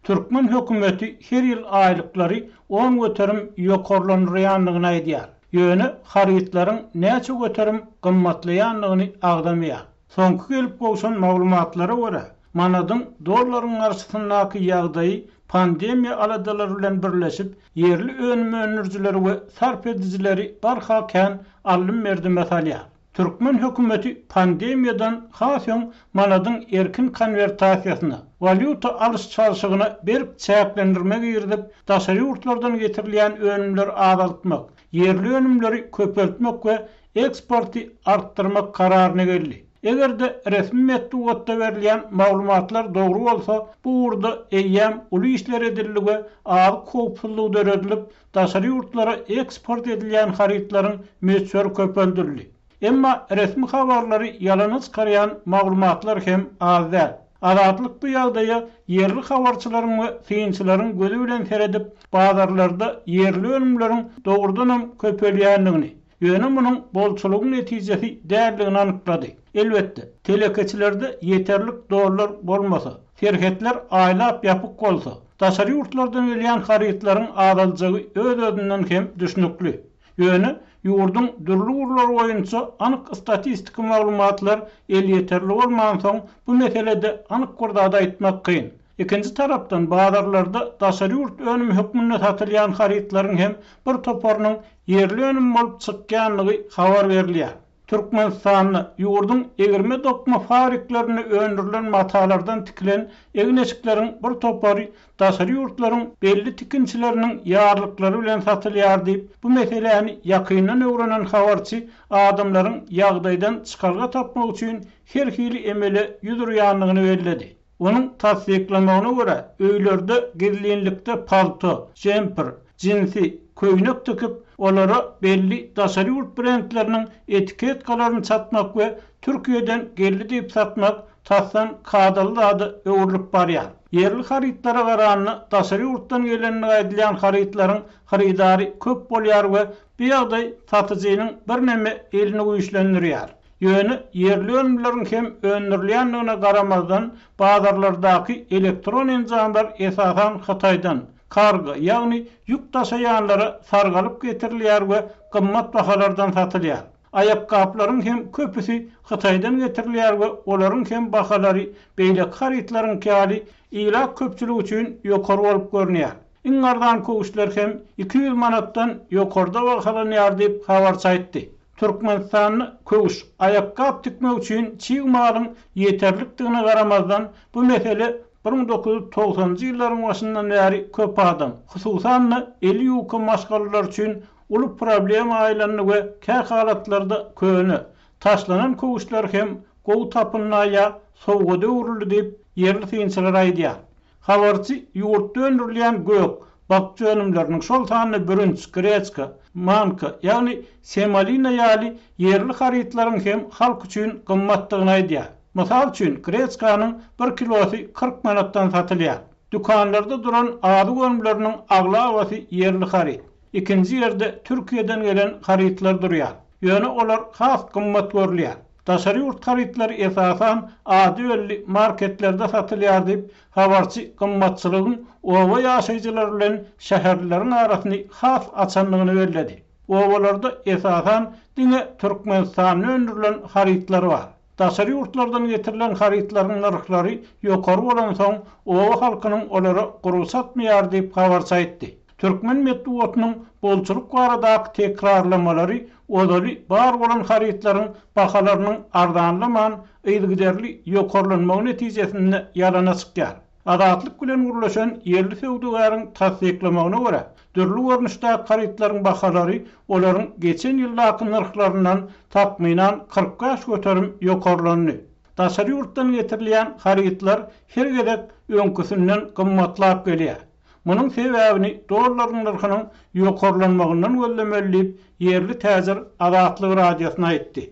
Türkmen hökümeti her ýyl aýlyklary 10% ýokarlandyrýandygyny aýdýar. Ýöne harytlaryň näçe göterim gymmatlaýandygyny agzamaýar. Soňky gelip gowşan maglumatlara görä, manadyň dollaryň garşysyndaky ýagdaýy pandemiýa aladalary bilen birleşip, ýerli önüm öndürijileri we sarp edijileri barha kän aldym-berdime salýar. Türkmen hökümeti pandemiýadan has öň manadyň erkin konwertasiýasyna, walýuta alyş-çalşygyna berk çäklendirme girizip, daşary ýurtlardan getirilýän önümleri azaltmak, ýerli önümleri köpeltmek we eksporty artdyrmak kararyna geldi. Eger-de resmi metbugatda berilýän maglumatlar dogry bolsa, bu ugurda eýýäm uly işler edildi we azyk howpsuzlygy döredilip, daşary ýurtlara eksport edilýän harytlaryň möçberi köpeldildi. Emma resmi habarlary ýalana çykarýan maglumatlar hem az däl. Azatlyk bu ýagdaýa ýerli habarçylaryň we synçylaryň gözi bilen seredip, bazarlarda ýerli önümleriň dogrudanam köpelýändigini, ýöne munuň bolçulygyň netijesi däldigini anyklady. Elbetde, telekeçilerde ýeterlik dollar bolmasa, serhetler aýlap ýapyk bolsa, daşary ýurtlardan gelýän harytlaryň azaljagy öz-özünden hem düşnükli. Ýöne ýurduň dürli ugurlary boýunça anyk statistiki maglumatlar elýeterli bolmansoň, bu meselede anyk bir zat aýtmak kyn. Ikinji tarapdan, bazarlarda daşary ýurt önümi hökmünde satylýan harytlaryň hem bir toparynyň ýerli önüm bolup çykýandygy habar berilýär. Türkmenistanda ýurduň egirme-dokma fabriklerinde öndürilen matalardan tikilen egin-eşikleriň bir topary daşary ýurtlaryň belli tikinçileriniň ýarlyklary bilen satylýar diýip, bu meseläni ýakyndan öwrenen habarçy adamlaryň ýagdaýdan çykalga tapmak üçin her hili emele ýüz urýandygyny belledi. Onuň tassyklamagyna görä, öýlerde gizlinlikde palto, jemper, jinsi, köýnek tikip, olara belli daşary ýurt brendleriniň etiketkalaryny çatmak we Türkiýeden geldi diýip satmak tasdan kadaly zada öwrülip barýar. Ýerli harytlara garanda daşary ýurtdan gelendigi aýdylýan harytlaryň hyrydary köp bolýar we bu ýagdaý satyjynyň birneme elini güýçlendirýär. Ýöne ýerli önümleriň hem öndürilýändigine garamazdan, bazarlardaky elektron enjamlar esasan Hytaýdan, kargo, ýagny ýük daşaýanlara sargalyp getirilýär we gymmat bahalardan satylýar. Aýakgaplaryň hem köpüsi Hytaýdan getirilýär we olaryň hem bahalary beýleki harytlaryňky ýaly ilat köpçüligi üçin ýokary bolup görünýär. Iň arzan köwüşler hem 200 manatdan ýokarda bahalanýar diýip, habarçy aýtdy. Türkmenistanda köwüş, aýakgap tikmek üçin çig malyň ýeterlikdigine garamazdan, bu mesele 1990-njy ýyllaryň başyndan bäri köp adam, hususan-da, eli ýuka maşgalalar üçin uly problema aýlandy we kähalatlarda köne, taşlanan köwüşler hem gowy tapynda ýa sowgada öwrüldi diýip, ýerli synçylar aýdýar. Habarçy ýurtda öndürilýän gök, bakja önümleriniň, şol sanda bürünç, greçka, manka, ýagny semalina ýaly ýerli harytlaryň hem halk üçin gymmatdygyny aýdýar. Mysal üçin, greçkanyň bir kilosy 40 manatdan satylýar. Dükanlarda duran azyk önümleriniň aglabasy ýerli haryt. Ikinji ýerde Türkiýeden gelen harytlar durýar. Ýöne olar has gymmat görülýär. Daşary ýurt harytlary esasan ady belli marketlerde satylýar diýip, habarçy gymmatçylygyň oba ýaşaýjylary bilen şäherlileriň arasyny has açandygyny belledi. Obalarda esasan diňe Türkmenistanda öndürilen harytlar bar. Daşary ýurtlardan getirilen harytlaryň nyrhlary ýokary bolansoň, oba halkynyň olara gurby çatmaýar diýip, habarçy aýtdy. Türkmen metbugatynyň bolçulyk baradaky tekrarlamalary ozaly bar bolan harytlaryň bahalarynyň arzanlaman, yzygiderli ýokarlanmagy netijesinde ýalana çykýar. Azatlyk bilen gürleşen ýerli söwdagäriň tassyklamagyna görä, dürli görnüşdäki harytlaryň bahalary olaryň geçen ýyldaky nyrhlaryndan takmynan 45% ýokarlandy. Daşary ýurtdan getirilýän harytlar her gezek öňküsinden gymmatlap gelýär. Munuň sebäbini dollaryň nyrhynyň ýokarlanmagyndan gözlemeli diýip, ýerli täjir Azatlyk Radiosyna aýtdy.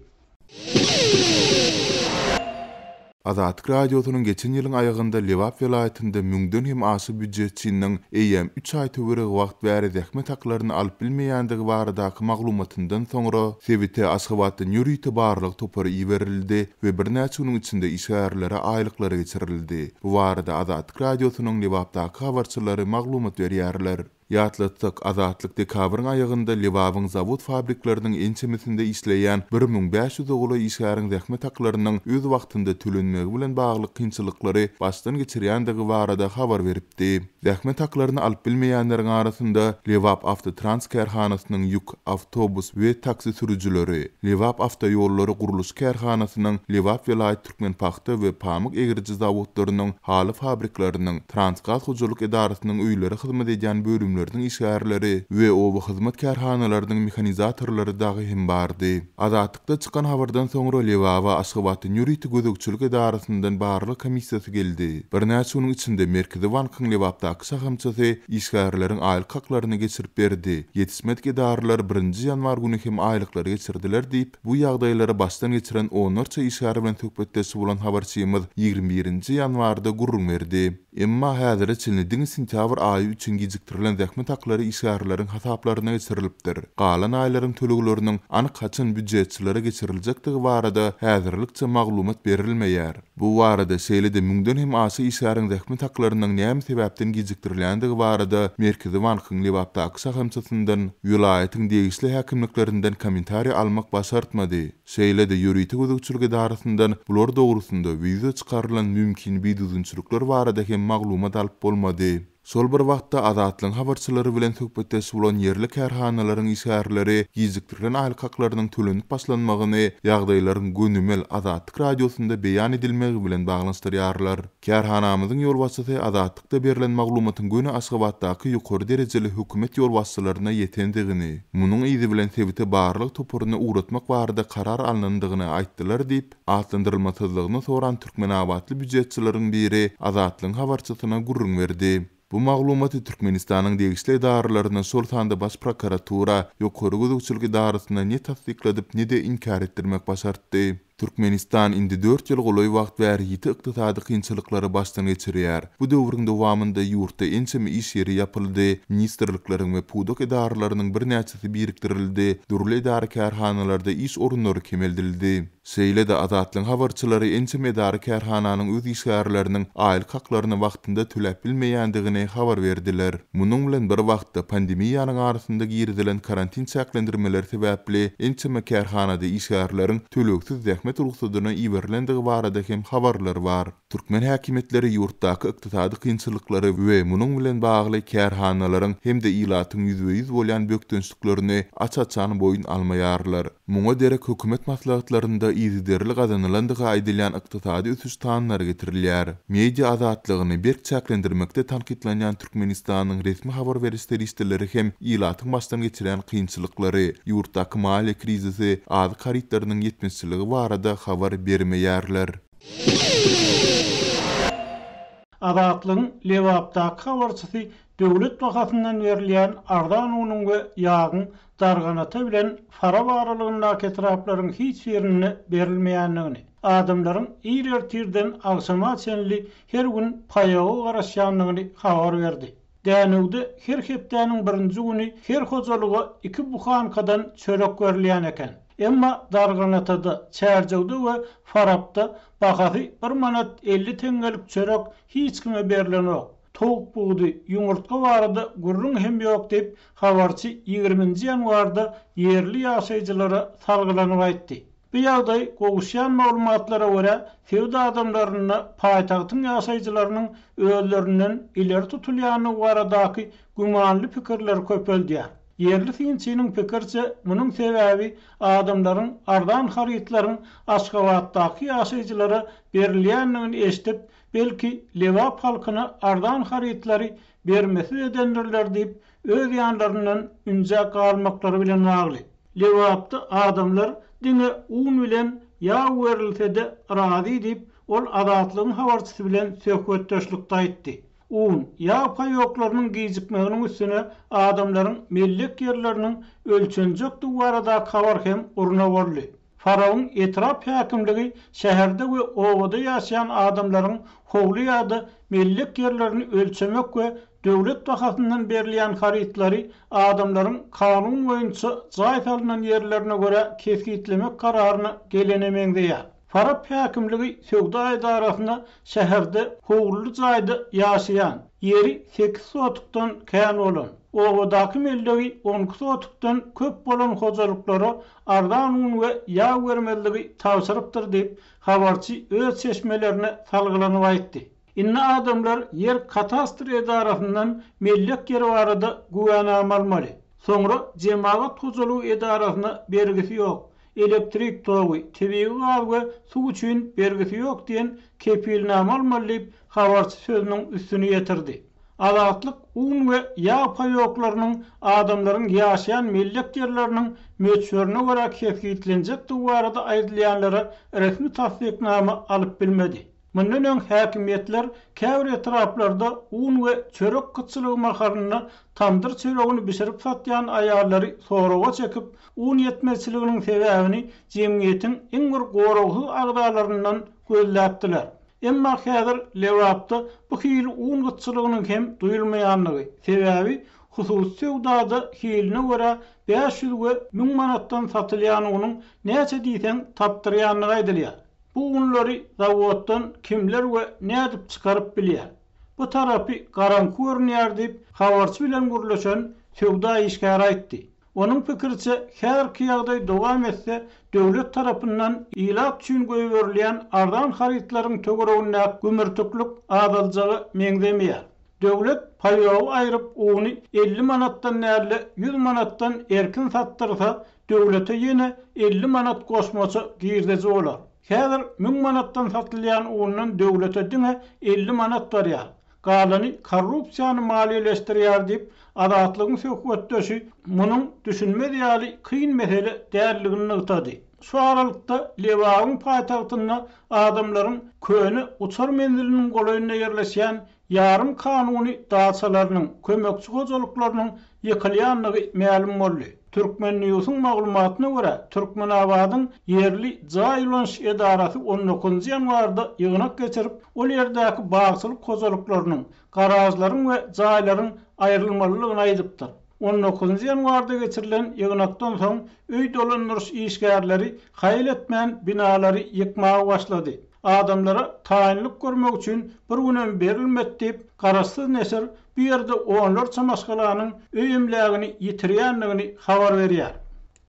Azatlyk Radiosynyň geçen ýylyň aýagynda Lebap welaýatynda müňden hem aşa býujetçiniň eýýäm üç aý töweregi wagt bäri zähmet haklaryny alyp bilmeýändigi baradaky maglumatyndan soňra, sebite Aşgabatdan ýörite barlag topary iberildi we birnäçe günüň içinde işgärlere aýlyklary geçirildi. Bu barada Azatlyk Radiosynyň Lebapdaky habarçylary maglumat berýärler. Ýatlatsak, Azatlyk dekabryň aýagynda Lebabyň zawod-fabrikleriniň ençemesinde işleýän 1500 golaý işgäriň zähmet haklarynyň öz wagtynda tölenmegi bilen bagly kynçylyklary başdan geçirýändigi barada habar beripdi. Zähmet haklaryny alyp bilmeýänleriň arasynda Lebap Awtotrans kärhanasynyň ýük, awtobus we taksi sürüjileri, Lebap awtoýollary gurluşyk kärhanasynyň Lebap welaýat Türkmenpagta we pamyk egriji zawodlarynyň, haly fabrikleriniň, Transgaz hojalyk edarasynyň öýlere hyzmat edýän bölümleriniň işgärleri we oba hyzmat kärhanalarynyň mehanizatorlary dagy hem bardy. Azatlykda çykan habardan soňra Lebaba Aşgabatdan ýörite gözegçilik edarasyndan barlag komissiýasy geldi. Birnäçe günüň içinde Merkezi bankyň Lebapdaky şahamçasy işgärleriň aýlyk haklaryny geçirip berdi. Ýetişmedik edaralar birinji ýanwar güni hem aýlyklary geçirdiler diýip, Bu ýagdaýlary başdan geçiren onlarça işgär bilen söhbetdeş bolan habarçymyz 21 nji ýanwarda gürrüň berdi. Emma häzire çenli diňe sentýabr aýy üçin gijikdirilen zähmet haklary işgärleriň hasaplaryna geçirilipdir. Galan aýlaryň tölegleriniň anyk haçan býujetçilere geçiriljekdigi barada häzirlikçe maglumat berilmeýär. Bu barada, şeýle-de müňden hem aşa işgäriň zähmet haklarynyň näme sebäpden gijikdirilýändigi barada Merkezi bankyň Lebapdaky şahamçasyndan, welaýatyň degişli häkimliklerinden kommentariý almak başartmady. Şeýle-de ýörite gözegçilik edarasyndan bular dogrusynda we ýüze çykarylan mümkin bidüzgünçilikler barada hem maglumat alyp bolmady. Şol bir wagtda, Azatlygyň habarçylary bilen söhbetdeş bolan ýerli kärhanalaryň işgärleri gijikdirilen aýlyk haklarynyň tölenip başlanmagyny ýagdaýlaryň gönümel Azatlyk Radiosynda beýan edilmegi bilen baglanyşdyrýarlar. Kärhanamyzyň ýolbaşçysy Azatlykda berlen maglumatyň göni Aşgabatdaky ýokary derejeli hökümet ýolbaşçylaryna ýetendigini, munuň yzy bilen sebite barlag toparyny ugratmak barada karar alnandygyny aýtdylar diýip, Atlandyrylmasyzlygyny soran türkmenabatly býujetçileriň biri Azatlygyň habarçysyna gürrüň berdi. Bu maglumaty Türkmenistanyň degişli edaralaryna, şol sanda Baş prokuratura, Ýokary gözegçilik edarasyna ne tassykladyp, ne-de inkär etdirmek başartdy. Türkmenistan indi dört ýyl golaý wagt bäri ýiti ykdysady kynçylyklary başdan geçirýär. Bu döwrüň dowamynda ýurtda ençeme iş ýeri ýapyldy, ministrlikleriň we pudak edaralarynyň birnäçesi birikdirildi, dürli edara-kärhanalarda iş orunlary kemeldildi. Şeýle-de, Azatlygyň habarçylary ençeme edara-kärhananyň öz işgärleriniň aýlyk haklaryny wagtynda töläp bilmeýändigini habar berdiler. Munuň bilen bir wagtda, pandemiýanyň arasynda girizilen karantin çäklendirmeleri sebäpli ençeme kärhanada işgärleriň tölegsiz zähmet rugsadyna iberilendigi barada hem habarlar bar. Türkmen häkimiýetleri ýurtdaky ykdysady kynçylyklary we munuň bilen bagly kärhanalaryň hem-de ilatyň ýüzbe-ýüz bolýan bökdençliklerini aç-açan boýun almaýarlar. Muňa derek hökümet maslahatlarynda yzygiderli gazanylandygy aýdylýan ykdysady ösüş sanlary getirilýär. Media azatlygyny berk çäklendirmekde tankytlanýan Türkmenistanyň resmi habar beriş serişdeleri hem ilatyň başdan geçirýän kynçylyklary, ýurtdaky maliýe krizisi, azyk harytlarynyň ýetmezçiligi barada habar bermeýärler. Azatlygyň Lebapdaky habarçysy döwlet bahasyndan berilýän arzan unuň we ýagyň Darganata bilen Farap aralygyndaky etraplaryň hiç birinde berilmeýändigini, adamlaryň ir ertirden agşama çenli her gün paýoga garaşýandygyny habar berdi. Dänewde her hepdäniň birinji güni her hojalyga iki buhankadan çörek berilýän eken. Emma Darganatada, Çärjewde we Farapda bahasy bir manat 50 teňňelik çörek hiç kime berlenok. Towuk budy, ýumurtga barada gürrüň hem ýok diýip, habarçy ýigriminji ýanwarda ýerli ýaşaýjylara salgylanyp aýtdy. Bu ýagdaý, gowuşýan maglumatlara görä, sebit adamlarynda paýtagtyň ýaşaýjylarynyň özlerinden ileri tutulýandygy baradaky gümanly pikirleri köpeldýär. Ýerli synçynyň pikiriçe, munuň sebäbi adamlaryň arzan harytlaryň Aşgabatdaky ýaşaýjylara berilýändigini eşidip, belki, Lebap halkyna arzan harytlary bermesiz edendirler diýip, öz ýanlaryndan ünjä galmaklary bilen bagly. Lebapda adamlar diňe un bilen ýag berilse-de razy diýip, ol Azatlygyň habarçysy bilen söhbetdeşlikde aýtdy. Un, ýag paýoklarynyň gijikmeginiň üstüne adamlaryň mellek ýerleriniň ölçenjekdigi baradaky habar hem urna boldy. Farabyň etrap häkimligi şäherde we obada ýaşaýan adamlaryň howly ýa-da mellek ýerlerini ölçemek we döwlet bahasyndan berilýän harytlary adamlaryň kanun boýunça jaý salnan ýerlerine görä kesgitlemek kararyna gelene meňzeýär. Farap häkimligi söwda edarasyna şäherde howluly jaýda ýaşaýan, ýeri sekiz sotykdan kän bolan, obadaky mellegi on iki sotykdan köp bolan hojalyklara arzan un we ýag bermezligi tabşyrypdyr diýip, habarçy öz çeşmelerine salgylanyp aýtdy. Indi adamlar ýer katastr edarasyndan mellek ýeri barada güwänama almaly. Soňra jemagat hojalygy edarasyna bergisi ýok, elektrik togy, tebigy gaz we suw üçin bergisi ýok diýen kepilnama almaly diýip, habarçy sözüniň üstüni ýetirdi. Azatlyk un we ýag paýoklarynyň adamlaryň ýaşaýan mellek ýerleriniň möçberine görä kesgitlenjekdigi barada aýdylýanlara resmi tassyknama alyp bilmedi. Mundan öň häkimiýetler käbir etraplarda un we çörek gytçylygy mahalynda tamdyr çöregini bişirip satýan aýallary soraga çekip, un ýetmezçiliginiň sebäbini jemgyýetiň iň bir goragsyz agzalaryndan gözläpdiler. Emma häzir Lebapda bu hili un gytçylygynyň hem duýulmaýandygy, sebäbi hususy söwdada hiline görä 500 we 1000 manatdan satylýan unuň näçe diýseň tapdyrýandygy aýdylýar. Bu unlary zawoddan kimler we nädip çykaryp bilýär? Bu tarapy garaňky görünýär diýip, habarçy bilen gürleşen söwda işgäri aýtdy. Onuň pikiriçe, häzirki ýagdaý dowam etse, döwlet tarapyndan ilat üçin goýberilýän arzan harytlaryň töweregindäki gümürtiklik azaljaga meňzemeýär. Döwlet paýogy aýryp uny 50 manatdan däl-de 100 manatdan erkin satdyrsa, döwlete ýene 50 manat goşmaça girdeji bolar. Häzir 1000 manatdan satylýan undan döwlete diňe 50 manat barýar. Galany korrupsiýany maliýeleşdirýär diýip, Azatlygyň söhbetdeşi munuň düşünmez ýaly kyn mesele däldigini nygtady. Şu aralykda, Lebabyň paýtagtynda adamlaryň köne uçar menziliniň golaýynda ýerleşýän ýarym kanuny daçalarynyň, kömekçi hojalyklarynyň ýykylýandygy mälim boldy. Turkmennewsiň maglumatyna görä, Türkmenabadyň ýerli jaý ulanyş edarasy on dokuzynjy ýanwarda ýygnak geçirip, ol ýerdäki bagçylyk hojalyklarynyň, garažlaryň we jaýlaryň aýrylmalydygyny aýdypdyr. On dokuzynjy ýanwarda geçirilen ýygnakdan soň öý dolandyryş işgärleri haýal etmän binalary ýykmaga başlady. Adamlara taýynlyk görmek üçin bir günem berilmedi diýip, garaşsyz neşir bu ýerde onlarça maşgalanyň öý emlägini ýitirýändigini habar berýär.